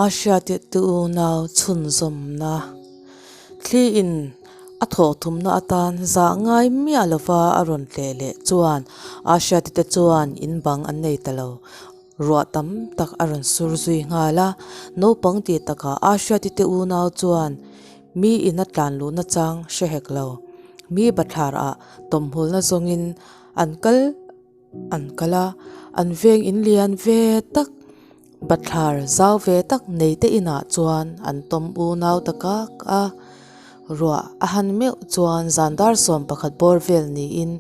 Asia te te unau chhunzawmna thli in a thawh thumna atan zah ngai miah lova a rawn tleh leh chuan Asia te te chuan in bang an nei ta lo. Ruah tam tak a rawn sur zui nghal a, naupang tih takah Asia te te unau chuan mi in a tlan luhna chang hre hek lo. Mi bathlar ah tawmhulna zawngin an kal. An kal a, an veng in lian ve tak bathlar zau ve tak nei te inah chuan an tawm unau ta kak a. Ruah a han meuh chuan zan dar 11 bawr vel niin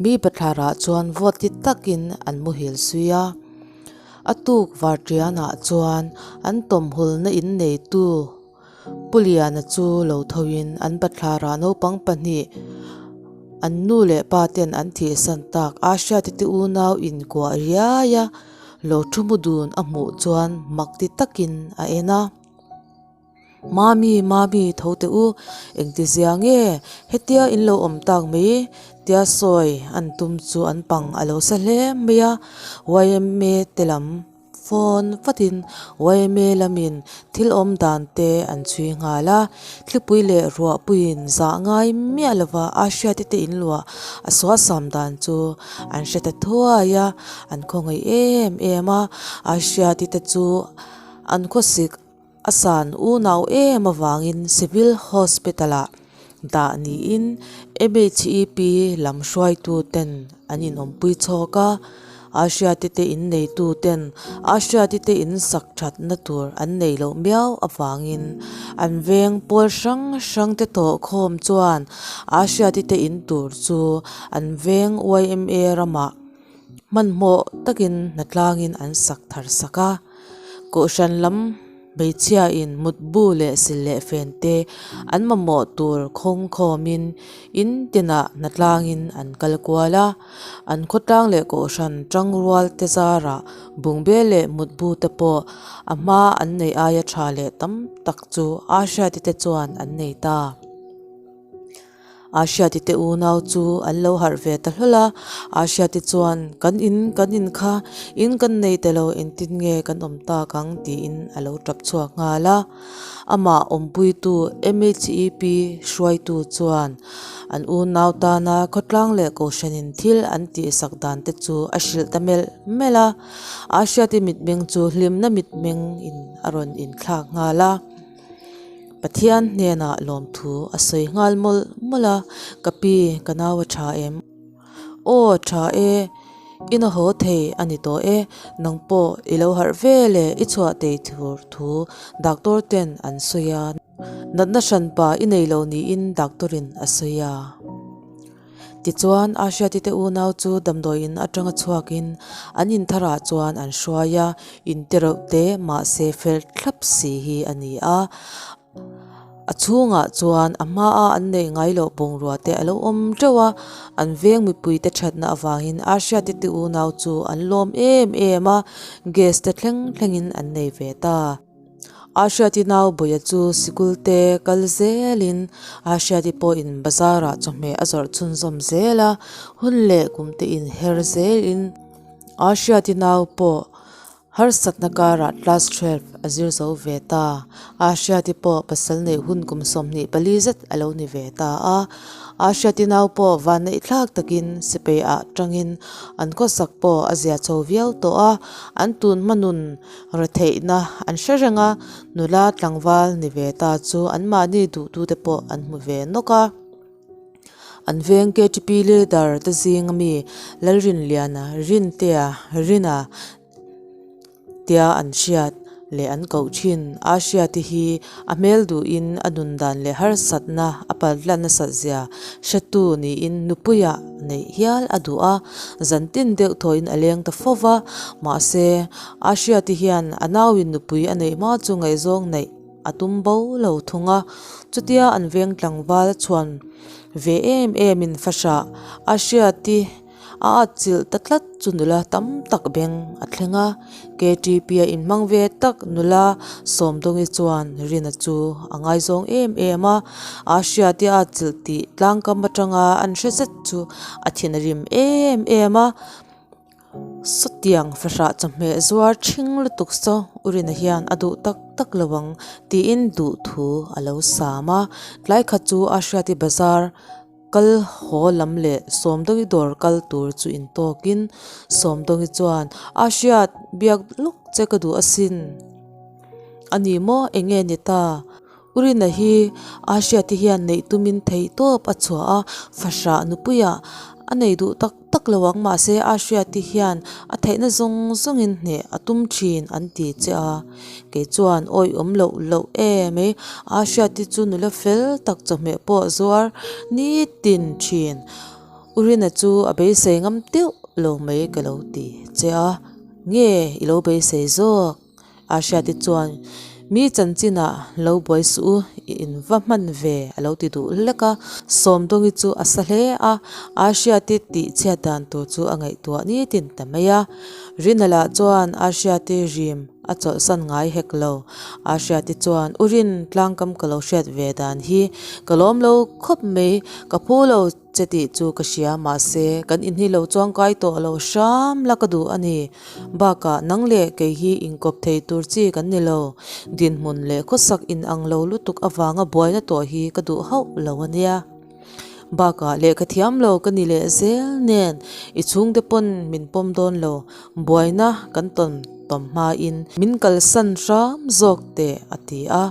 mi bathlar ah chuan vawt ti takin an muhil zui a. A tuk vartianah chuan an tawm hulna in neitu Pu Liana chu lo tho in an bathlar ah naupang pahnih an nu leh pa ten an thihsan tak a hriat te unau inkuah riai a lo thu mu dun a hmuh chuan mak ti takin a en a. Mami mami tho teh u engti zia nge hetia in lo awm tak mai tia sawi an tum chu an pang a lo sa hle mai a yma te lam. Phone vatin yma lamin thil awm dan te an chhui nghal a, thlipui leh ruahpuiin zah ngai miah lova Asia te te in luah a suasam dan chu an hre ta thuai a, an khawngaih em em a, Asia te te chu an khawsik a san unau em avangin Civil Hospital ah dah niin MHEP lam hruaitu ten an inawmpui chhawk a, Asia te te in neitu ten Asia te te in sak thatna tur an nei loh miau avangin an veng pawl hrang hrang te tawh khawm chuan Asia te te in tur chu an veng yma ramah hmanhmawh takin hnatlangin an sak thar sak a, Kohhran lam hmeichhia in mutbu leh sil leh fen te an mamawh tur khawng khawmin in tinah hnatlangin an kal kual a, an khawtlang leh kohhran tangrual te zarah bungbel leh mutbu te pawh a hma an neih aia tha leh tam tak chu Ahriati te chuan an nei ta. Ahriati te unau chu an lo harh ve ta hlawl a, Ahriati chuan kan in kan in kha in kan nei ta lo engtin nge kan awm tak ang tiin a lo tap chhuak nghal a. Amah awmpuitu MHEP hruaitu chuan an unau tana khawtlang leh kohhranin thil an tihsak dan te chu a hrilh ta melh melh a, Ahriati mitmeng chu hlimna mitmeng in a rawn inthlak nghal a. Pathian hnenah lawmthu a sawi nghal mawlh mawlh a, Ka pi, ka nau a tha em? Aw, tha e, in a haw thei a ni tawh e, nang pawh i lo harh ve le, i chhuah tei tur thu doctor ten an sawi a, natna hranpa i nei lo niin doctor in a sawi a. Tichuan, Ahriati te unau chu damdawiin atanga chhuakin an intharah chuan an hruai a, inte reuh te mahse fel thlap si hi a ni a. A chhungah chuan a hmaa an neih ngai loh bungrua te a lo awm teuh a, an veng mipuite thatna avangin Ahriati te unau chu an lawm em em a, gas te thleng thlengin an nei ve ta. Ahriati nau Bawia chu sikul te kal zelin Ahriati pawhin bazar ah chawhmeh a zawrh chhunzawm zel a, hun leh kum te in her zelin Ahriati nau pawh harsatna karah class 12 a zir zo ve ta. Ahriati pawh pasal neih hun kum 24 zet a lo ni ve ta a. Ahriati nau pawh vanneih thlak takin sipai ah tangin an khawsak pawh a zia chho viau tawh a, an tun hma nun Retheihna an hre reng a, nula tlangval ni ve ta chu anmahni duhtute pawh an hmu ve nawk a. An veng KTP leader te zing ami Lalrinliana, Rintea, Rina tia an hriat leh an koh thin. A hriate hi a hmel duhin a nun dan leh harsatna a paltlat nasat zia hretu niin nupuia neih hial a duh a, zantin deuh thawhin a leng ta fo va, mahse a hriati hian a nauin nupui a neih hma chu ngaihzawng neih a tum bo lo thung a, chutia an veng tlangval chhuan ve em emin fahrah a hriati a atchilh ta tlat chu nula tam tak beng a thleng a, KTP a inhmang ve tak nula Sawmdawngi chuan Rina chu a ngaizawng em em a, a hriati a atchilh tih tlangkam atanga an hre zet chu a thin a rim em em a. Sawtiang fahrah chawhmeh zuar ṭhing lutuk saw U Rina hian a duh tak tak lo ang tiin duhthu a lo sam a. Tlai khat chu Ahriati bazar kal haw lam leh Sawmdawngi dawr kal tur chu intawkin Sawmdawngi chuan Ahriat biak lawk che ka duh asin. A ni maw eng nge ni ta? U Rina hi Ahriati hian neih tumin theihtawp a chhuah a, fahrah nupuiah a nei duh tak tak lo ang mahse Ahriati hian a theihna zawng zawngin hneh a tum thin an ti che a, kei chuan awi awm loh loh em mai Ahriati chu nula fel tak chawhmeh pawh zuar nitin thin. U Rina chu a beisei ngam teuh lo mai ka lo ti che a, nge i lo beisei zawk? Ahriati chuan, Mi chanchinah lo buai suh u, i in va hman ve, a lo ti duh hlek a. Sawmdawngi chu a sa hle a, Ahriati tih chhiat dan tur chu a ngaihtuah nitin ta mai a. Rina lah chuan Ahriati rim a chawlhsan ngai hek lo. Ahriati chuan, U Rin, tlangkam ka lo hriat ve dan hi ka lawm lo khawp mai, ka phu lo che tih chu ka hria, mahse kan inhi lo chuang kai tawh lo hram la ka duh a ni. Bakah nang leh kei hi inkawp thei tur chi kan ni lo, dinhmun leh khawsak inang lo lutuk avanga buaina tawh hi ka duh hauh lo a nia. Bakah lehkha thiam lo ka ni leh zel nen i chhungte pawn min pawm dawn lo, buaina kan tawn tawm hmain min kalsan hram zawk teh a ti a.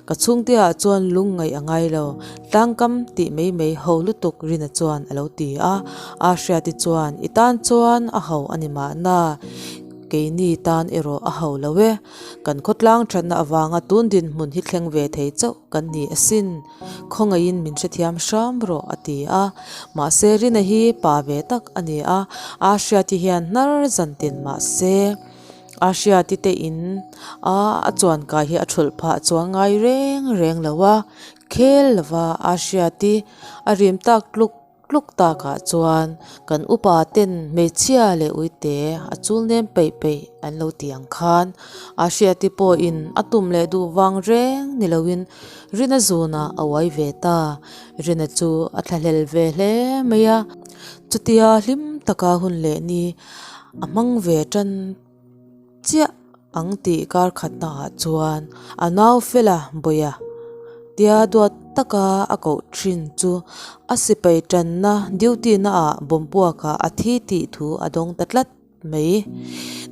Ka chhungte ah chuan lung ngaih a ngai lo, tlangkam tih mai mai ho lutuk Rina chuan a lo ti a. Ahriati chuan i tan chuan a ho a ni mahna, keini tan erawh a ho lo e. Kan khawtlang thatna avanga tun dinhmun hi thleng ve thei chauh kan ni asin, khawngaihin min hrethiam hram rawh a ti a. Mahse Rina hi pa ve tak a ni a, Ahriati hian hnar zantin mahse. A hriati te in a a chuan kai hi a thulh phah chuang ngai reng reng lo a, khel lova a hriati a rim tak tluk tluk takah chuan kan upa ten hmeichhia leh uite a chul nem peih peih an lo tih ang khan a hriati pawhin a tum leh duh vang reng ni loin Rina zunah a uai ve ta, Rina chu a thlahlel ve hle mai a, chutia hlim taka hun leh ni. A hmang ve tan chiah ang tih kar khatna ah chuan a nau fela bawih a tia duat taka a koh thin chu a sipai tanna duty na ah bawmpuak ah a thi tih thu a dawng ta tlat mai.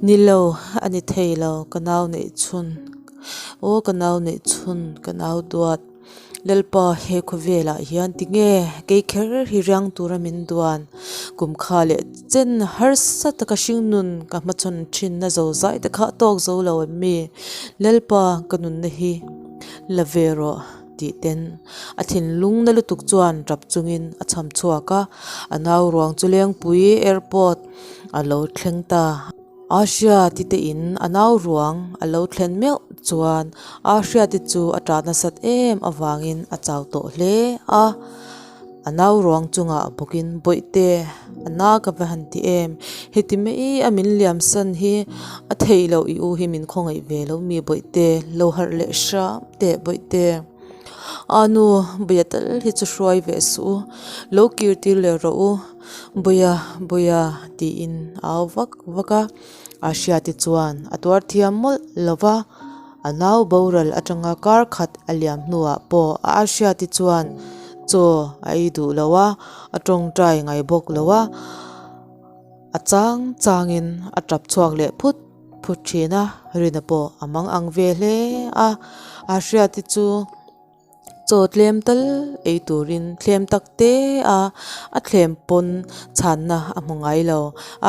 Ni lo a ni thei lo ka nau neih chhun aw ka nau neih chhun ka nau duat. Lalpa he khawvelah hian tinge kei kher hi riang tura min duan kum kha leh chen harsa taka hringnun ka hmachhawn thinna zo zai te kha tawk zo lo em mi Lalpa ka nunna hi la ve rawh tih ten a thinlung na lutuk chuan tap chungin a cham chhuak a a nau ruang chu Lengpui airport a lo thleng ta. Ahria ti te in a nau ruang a lo thlen meuh chuan Ahria te chu a ṭah nasat em avangin a chau tawh hle a. A nau ruang chungah bawkin Bawihte a na ka va han ti em, heti mai a min liam san hi a theih loh i u hi min khawngaih ve lo mi Bawihte lo harh leh hram teh Bawihte. A nu Bawia tal hi chu hruai ve suh u, lo kir tir leh rawh u. Bawia, Bawia tiin a au vak vak a, a hriati chuan a tuar thiam mawlh lo va, a nau boral atanga kar khat a liam hnuah pawh a hriati chuan chaw a ei duh lo a, a tawngtai ngai bawk lo a, a chang changin a tap chhuak leh phut phut thin a, Rina pawh a mang ang ve hle a, a hriati chu. Chaw tlem tal ei turin thlem tak te a a thlem pawn chhanna a hmu ngai lo.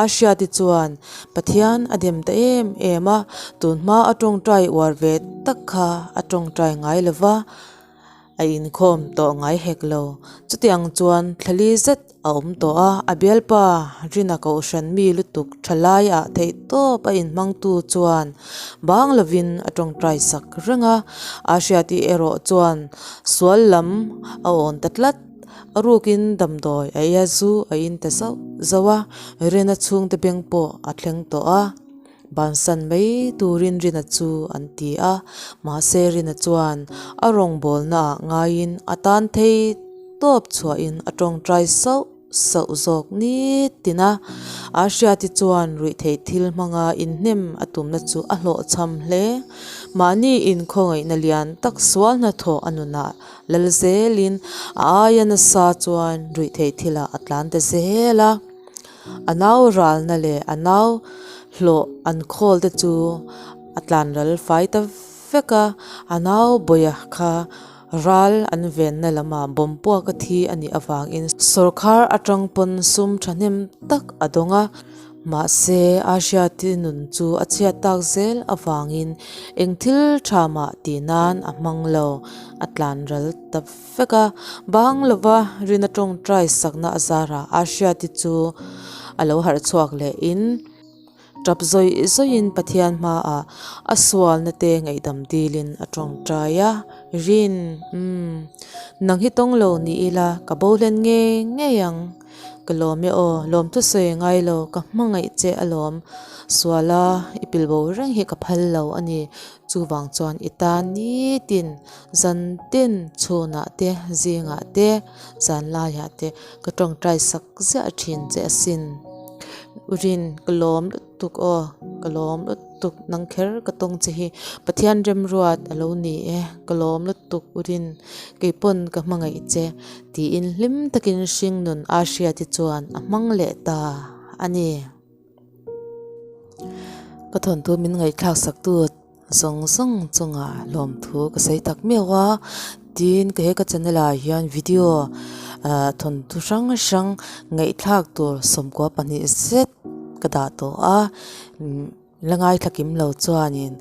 A hriati chuan Pathian a dem ta em em a, tunhma a tawngtai uar ve tak kha a tawngtai ngai lo va, a inkhawm tawh ngai hek lo. Chutiang chuan thlali zet a awm tawh a, a bialpa Rina kohhran mi lutuk tha laiah theihtawp a inhmangtu chuan bang lovin a tawngtai sak reng a, a hriati erawh chuan sual lam a awn ta tlat, a rukin damdawi a ei a zu a in ta zauh zauh a, Rina chhungte beng pawh a thleng tawh a. Bansan mai turin Rina chu an ti a, mahse Rina chuan a rawngbawlnaah ngaiin a tan thei tawp chhuahin a tawngtai sauh sauh zawk nitin a. Ahriati chuan ruihtheih thil hmanga inhnem a tumna chu a hlawhchham hle. Mahni inkhawngaihna lian tak sual hnathawh a nunah lal zelin a aia nasa chuan ruihtheih thilah a tlan ta zel a. A nau ralna leh a nau hlawh an khawl te chu a tlan ral fai ta vek a, a nau bawia kha ral an venna lamah bawm puak a thi a nih avangin sawrkhar atang pawn sum thahnem tak a dawng a, mahse a hriati nun chu a chhiat tak zel avangin eng thil tha mah tih nan a hmang lo, a tlan ral ta vek a, bang lova rina tawngtai sakna a zarah a hriati chu a lo harh chhuak leh in. Tap zawih zawihin Pathian hmaah a sualna te ngaihdam dilin a tawngtai a, Rin, umm, nang hi tawng lo ni ila ka bo hlen ngei ngei ang. Ka lawm e aw, lawm thusawi ngai lo, ka hmangaih che alawm. Suala i pil bo reng hi ka phal lo a ni. Chuvang chuan i tan nitin, zan tin, chhunah te, zingah te, zanlaiah te ka tawngtai sak ziah thin che asin. U Rin, ka lawm lutuk aw, ka lawm lutuk nang kher ka tawng che hi Pathian remruat a lo ni e, ka lawm lutuk U Rin, kei pawn ka hmangaih che tiin hlim takin hringnun a hriati chuan a hmang leh ta a ni. Ka thawnthu min ngaihthlak sak tu zawng zawng chungah lawmthu ka sawi tak meuh a tin ka he ka channel ah hian video ah thawnthu hrang hrang ngaihthlak tur sawmkua pahnih zet ka dah tawh a la ngaithla kim lo chuanin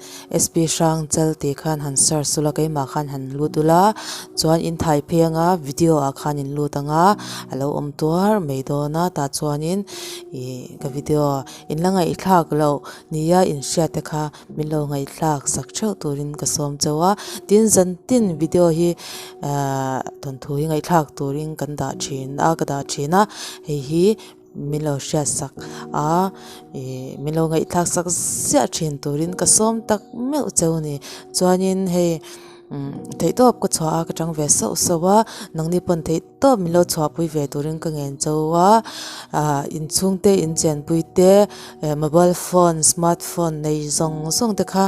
sp hrang chal tih khan han search ula keimah khan han lut ula chuan in thai phei anga video ah khan in lut anga a lo awm tuar mai dawn a tah chuanin ih ka video in la ngaihthlak loh nia inhriat te kha min lo ngaihthlak sak theuh turin ka sawm chauh a tin zan tin video hi ahh thawnthu hi ngaihthlak turin kan dah thin a ka dah thin a hei hi min lo hriat sak a ih min lo ngaihthlak sak ziah thin turin ka sawm tak meuh chauh a ni chuanin hei umm theihtawp ka chhuah a ka tang ve sauh sauh a nangni pawn theih tawp min lo chhuahpui ve turin ka ngen chauh a ah inchhungte inchenpui te eh mobile phone smart phone nei zawng zawng te kha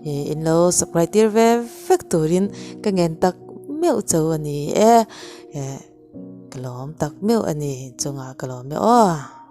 ih in lo subscribe tir ve vek turin ka ngen tak meuh chauh a ni e eh ka lawm tak meuh a ni chungah ka lawm e aw.